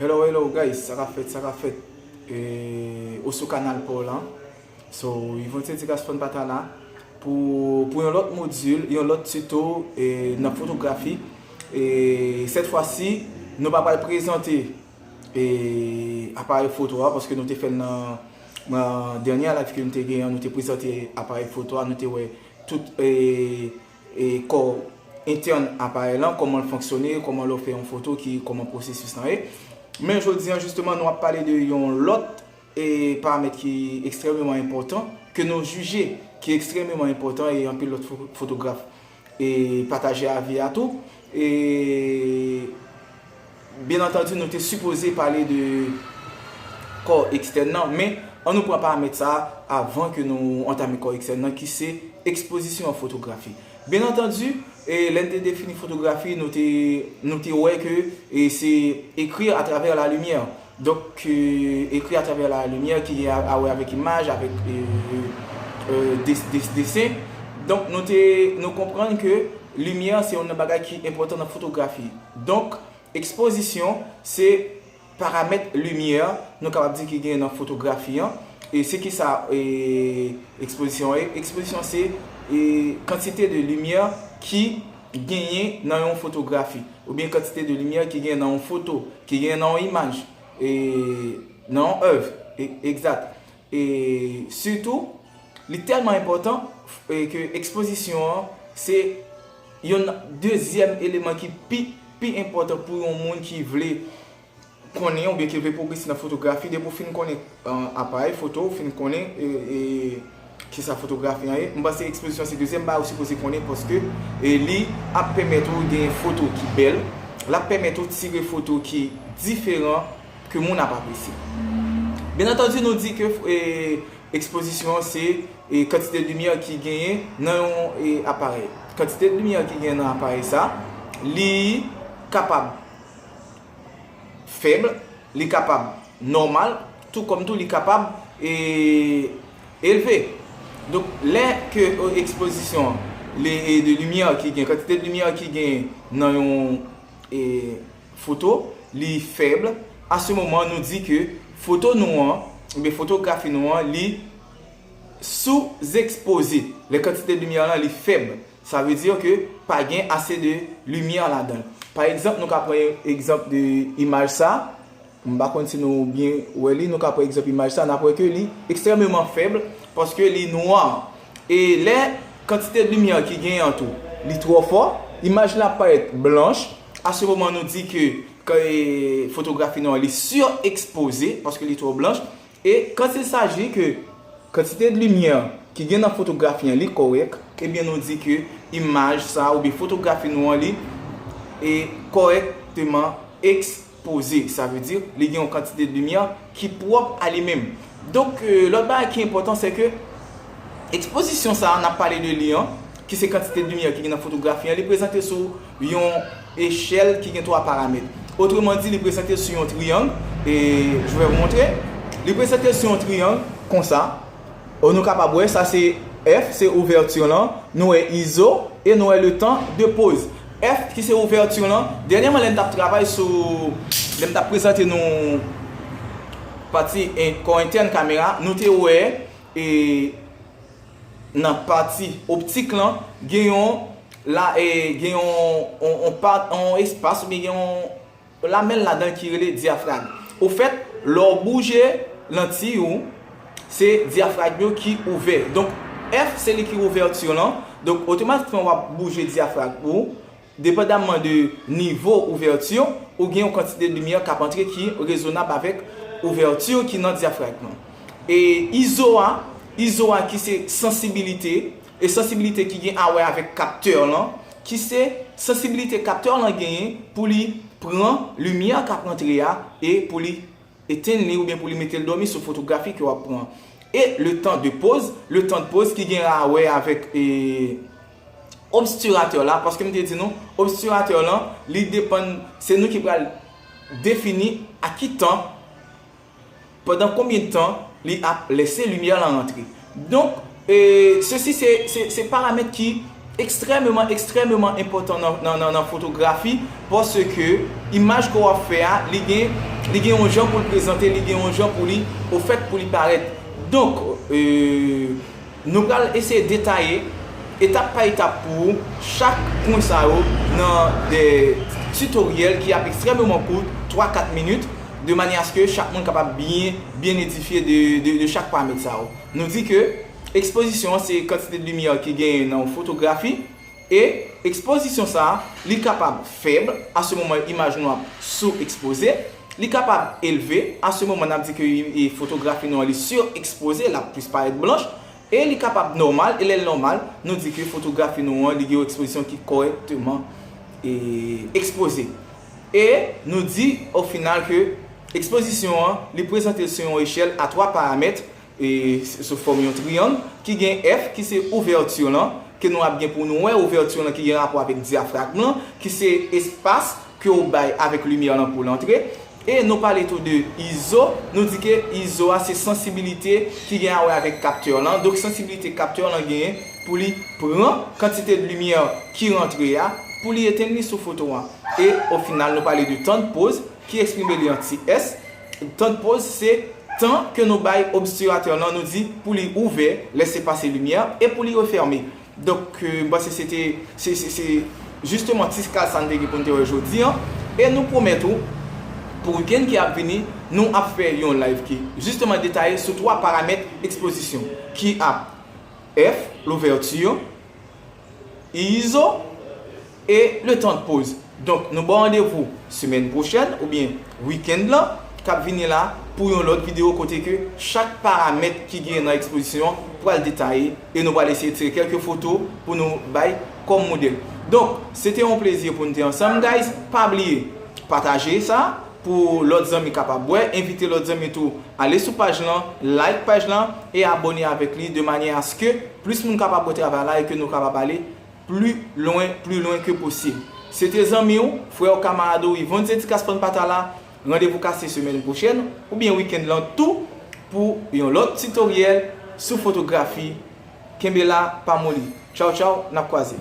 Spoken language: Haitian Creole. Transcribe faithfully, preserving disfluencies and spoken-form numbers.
Hello, hello guys, sa k ap fèt, sa k ap fèt? E, ou sou kanal pa w lan. So, Yvon Teddy Gaspon pa ta la pou, pou yon lòt modil, yon lòt tito e, nan fotografi. E sèt fwa si, nou pa pral prezante e, aparèy foto a, paske nou te fè l nan, nan dènye live ke nou te genyen an, nou te prezante aparèy foto a, nou te wè tout e, e, kò entèn aparèy lan, kòman l fonksyone, kòman lè w fè yon foto, ki, kòman pwosesis lan ye. Men jodi an, jisteman, nou ap pale de yon lòt e, paramèt ki ekstrèmeman enpòtan, ke nou jije ki ekstrèmeman enpòtan e anpil lòt fo- fotograf e pataje avi a tou. E byen antandi, nou te sipoze pale de kò ekstèn nan, men an nou pran paramèt sa a avan ke nou antame kò ekstèn nan, ki se ekspozisyon an fotografi. Byen antandi, e lè n te defini fotografi, nou te, nou te wè ke e se écrire à travers la lumière. Donk, e, écrire à travers la lumière ki gen a, a wè avèk imaj, avèk e, e, des, des, desen. Donk, nou te, nou konprann ke limyè se yon nan bagay ki enpòtan nan fotografi. Donk, ekspozisyon se paramèt limyè, nou kapab di, ki gen nan fotografi an. E se ki sa e, ekspozisyon an ye? Ekspozisyon se e, kantite de limyè ki genyen nan yon fotografi, oubyen kantite de limyè ki genyen nan yon foto, ki genyen nan yon imaj, e nan yon èv, e, egzat. E sitou, li tèlman enpòtan e, ke ekspozisyon an se yon dezyèm eleman ki pi, pi enpòtan pou yon moun ki vle konnen oubyen ki vle pwogrese nan fotografi, depi w fin konnen e, aparèy foto, w fin konnen e, e, kisa fotografi an ye, m panse ekspozisyon se dezyèm bagay ou sipoze konnen, paske e, li ap pèmèt ou genyen foto ki bèl, l ap pèmèt ou tire foto ki diferan ke moun ap apresye. Byen antandi, nou di ke e, ekspozisyon an se e, kantite limyè ki genyen nan yon e, aparèy. Kantite limyè ki genyen nan aparèy sa, li kapab fèb, li kapab nòmal, tou kòm tou li kapab e, elve. Donk, lè ke e, ekspozisyon li, e, de limyè ki gen, kantite de limyè ki gen nan yon e, foto, li fèb, a se moman nou di ke foto nou an, oubyen fotografi nou an, li sou-ekspoze. Lè kantite de limyè lan li fèb, sa vle di ke pa gen ase de limyè ladan l. Pa egzanp, nou ka pran egzanp de imaj sa. M pa konn si nou byen wè li, nou ka pran egzanp imaj sa, n ap wè ke li ekstrèmeman fèb, paske li nwa. E lè kantite de limyè ki genyen an tou, li twò fò, imaj la ap parèt blanch. A se moman nou di ke, ke, e, fotografi nou an li sirekspoze, paske li twò blanch. E quand il s'agit ke kantite de limyè ki gen nan fotografi an li kòrèk, ebyen nou di ke imaj sa a oubyen fotografi nou an li e kòrèkteman ekspoze. Sa vle di, li gen yon kantite de limyè ki pwòp a li menm. Donk, e, lòt bagay ki enpòtan, se ke ekspozisyon sa a, n ap pale de li an, ki se kantite de limyè ki gen nan fotografi an, li prezante sou yon echèl ki gen twa paramèt. Otreman di, li prezante sou yon triyang, e je vais vous montrer. Li prezante sou yon triyang, konsa. O, nou kapab wè, sa se F, se ouvèti lan, nou wè izo, e nou wè le temps de pause. F, ki se ouvèti lan, dènyèman, lè m t ap travay sou, lè m t ap prezante nou pati en, kò entèn kamera, nou te wè, e, nan pati optik lan, gen yon, la, e, gen yon, yon, yon pa, yon espas, oubyen gen yon lamèl ladan l ki rele dyafrag. Ofèt, lè w bouje lantiy ou, se dyafrag yo ki ouvè. Donk, F, se li ki ouvèti lan. Donk, otomatikman, w ap bouje dyafrag ou. Depandamman de nivo ouvèti, ou gen yon kantite de limyè k ap antre ki rezonab avèk ouvèti ki nan dyafrag lan. E izo a, izo a ki se sansibilite, e sansibilite ki gen a wè avèk kaptè lan, ki se sansibilite kaptè lan genyen pou li pran limyè k ap rantre a e pou li etenn li oubyen pou li mete l dòmi sou fotografi ke w ap pran. E le temps de pause, le temps de pause ki gen a wè avèk e, obstiratè la, paske m te di nou, obstiratè lan, li depann, se nou ki pral defini a ki tan, pandan konbyen tan li ap lèse limyè lan rantre. Donk, e, sesi se, se, se paramèt ki ekstrèmeman, ekstrèmeman enpòtan nan, nan, nan, nan fotografi, paske imaj ke w ap fè a, li gen Li gen yon jan pou l prezante, li gen yon jan pou li, ofèt, pou li parèt. Donk, e, nou pral eseye detaye etap pa etap pou ou chak pwen sa yo nan de titoryèl ki ap ekstrèmeman kout, twa kat minit, de manyè aske chak moun kapab byen, byen edifye de, de, de chak paramèt sa yo. Nou di ke ekspozisyon an se kantite de limyè ki genyen nan yon fotografi, e ekspozisyon sa a, li kapab fèb, a se moman imaj nou ap sou ekspoze, li kapab elve, a se moman n ap di ke, e, fotografi nou an li sirekspose, l ap plis parèt blanch, e li kapab nòmal, e lè l nòmal, nou di ke fotografi nou an li gen yon ekspozisyon ki kòrèkteman, e, ekspoze. E nou di, o final, ke ekspozisyon an, li prezante l sou yon echèl a twa paramèt, e, sou fòm yon triyang, ki gen F, ki se ouvèti lan, ke nou ap gen pou nou wè ouvèti lan ki gen rapò avèk dyafragm lan, ki se espas ke w bay avèk limyè lan pou l antre. E nou pale tou de izo, nou di ke izo a se sansibilite ki gen a wè avèk kaptè lan. Donk sansibilite kaptè lan genyen pou li pran kantite de limyè ki rantre a, pou li etenn li sou foto a. E o final, nou pale de tan de poz ki eksprime li an ti S. Tan de poz se tan ke nou bay obtiratè lan, nou di pou li ouvè lè se pase limyè e pou li refème. Donk, e, m panse se te, se, se, se jisteman ti kal sa n te gen pou n te wè jodi an. E nou pwomèt ou, pou wikenn ki ap vini, nou ap fè yon live ki jisteman detaye sou twa paramèt ekspozisyon, ki ap F, louvèti, izo, e le tan de poz. Donk, nou ba w randevou semèn pwochèn oubyen wikenn lan k ap vini la pou yon lòt videyo kote ke chak paramèt ki gen nan ekspozisyon an pral detaye e nou pral eseye tire kèlke foto pou nou bay kòm modèl. Donk, se te yon plezi pou n te ansanm, guys. Pa bliye, pataje sa pou lòt zanmi kapab wè, envite lòt zanmi tou ale sou paj lan, like paj lan e abòne avèk li de manyè aske plis moun kapab wè travay la e ke nou kapab ale pli lwen, pli lwen ke posib. Se te zanmi w, frè w, kamarad ou, Yvonne Zedikas Fanpatala. Randevou kase semèn pwochèn oubyen wikenn lan tou pou yon lòt titoryèl sou fotografi. Kenbe la, pa moli. Tchaw, tchaw, n ap kwaze.